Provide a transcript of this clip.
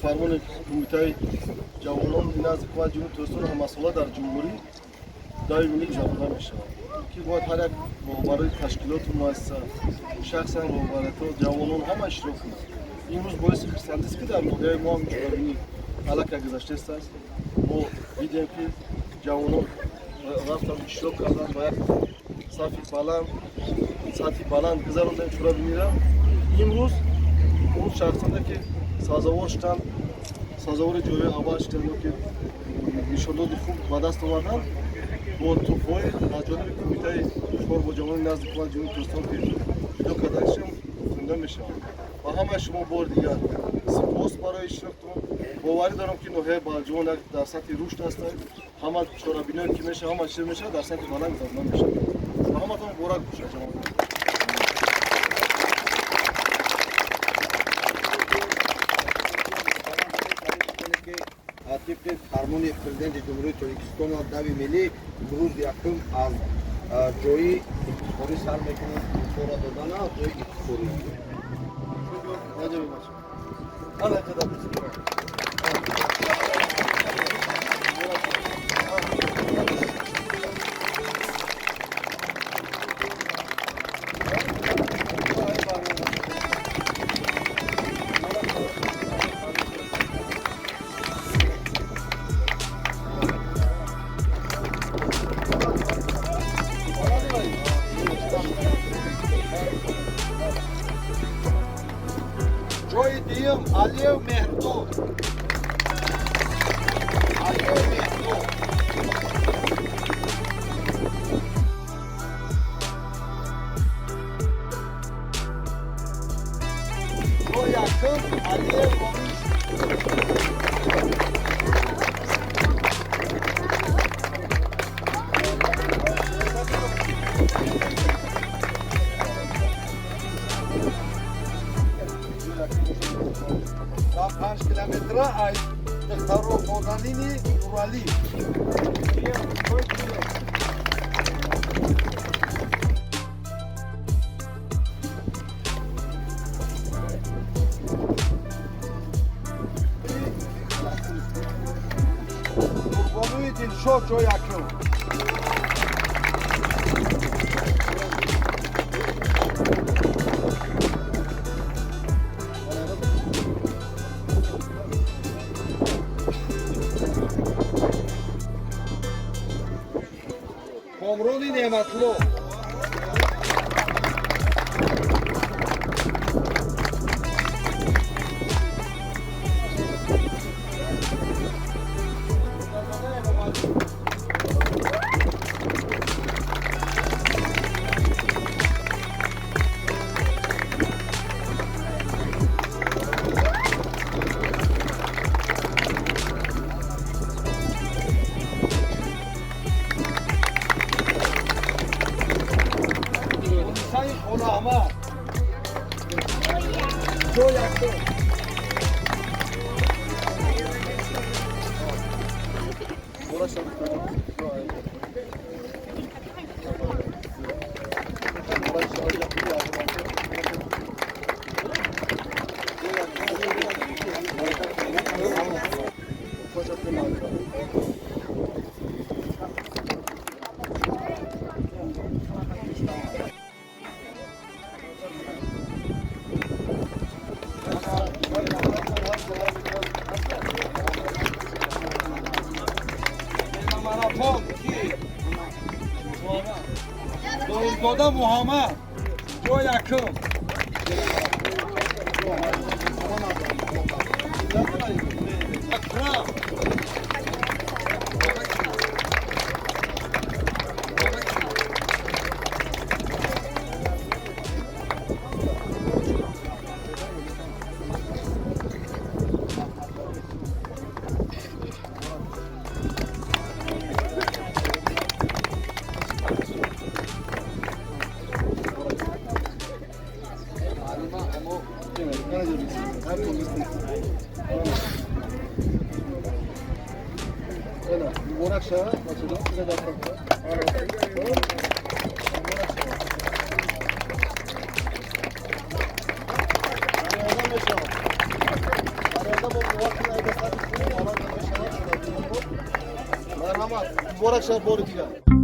Фармони Кумитаи ҷавонон назди Ҳукумати Ҷумҳурии Тоҷикистон ҳамасола дар ҷумҳурӣ дави миллӣ гузаронида мешавад, ки бояд ҳар як роҳбарои ташкилоту муассиса, шахсан роҳбариятҳо, ҷавонон ҳама иштирок кунанд. Имрӯз боиси хурсандист, ки дар ноҳияи мо ҳам чорабинӣ аллакай гузаштааст. Мо дидем, ки ҷавонон рафтанд, иштирок карданд, ба як сафи баланд, сатҳи баланд гузарондем чорабиниро. Имрӯз он шахсоне, ки сазовор шуданд, сазовори ҷойҳои аввал шуданд ё ки нишондоди хуб ба даст оварданд, бо туҳфаҳои аз ҷониби Кумитаи кор бо ҷавонони назди Ҳукумати Ҷумҳурии Тоҷикистон, ки ҷудо кардаашон, хунда мешаванд. Ва ҳамаи шумо бори дигар сипос барои иштироктон. Боварӣ дорам, ки ноҳияи Балҷувон як дар сатҳи рушд аст. Ҳама чорабиниҳое ки мешавад, ҳама чиз мешавад, дар сатҳи баланд гузаронида мешавад. Ва ҳаматон муборак бошад, ҷавонон. Тибқи фармони Президенти Ҷумҳурии Тоҷикистон дави миллӣ имрӯз якум аз ҷои ифтихорӣ сар мекунем, туҳфаро додана аз ҷои ифтихорӣ. Ҷои дуюм Алиев Меҳрдод. Алиев Меҳрдод. Ҷои якум Алиев Ромиш. Дар 5 километра ай духтаро Нозанини Нуралӣ. Қурбонуи Дилшод ҷои якум. Комрони Неъматулло. Ҳусайн Хонаҳмад ҷои якум. Марафон ки? Доирзода Муҳаммад ҷои якум. Акрам. Муборак шавад, бачаҷон, сиза даст. Мешавад. Дар оянда бо қувват. Муборак шавад бори дигар.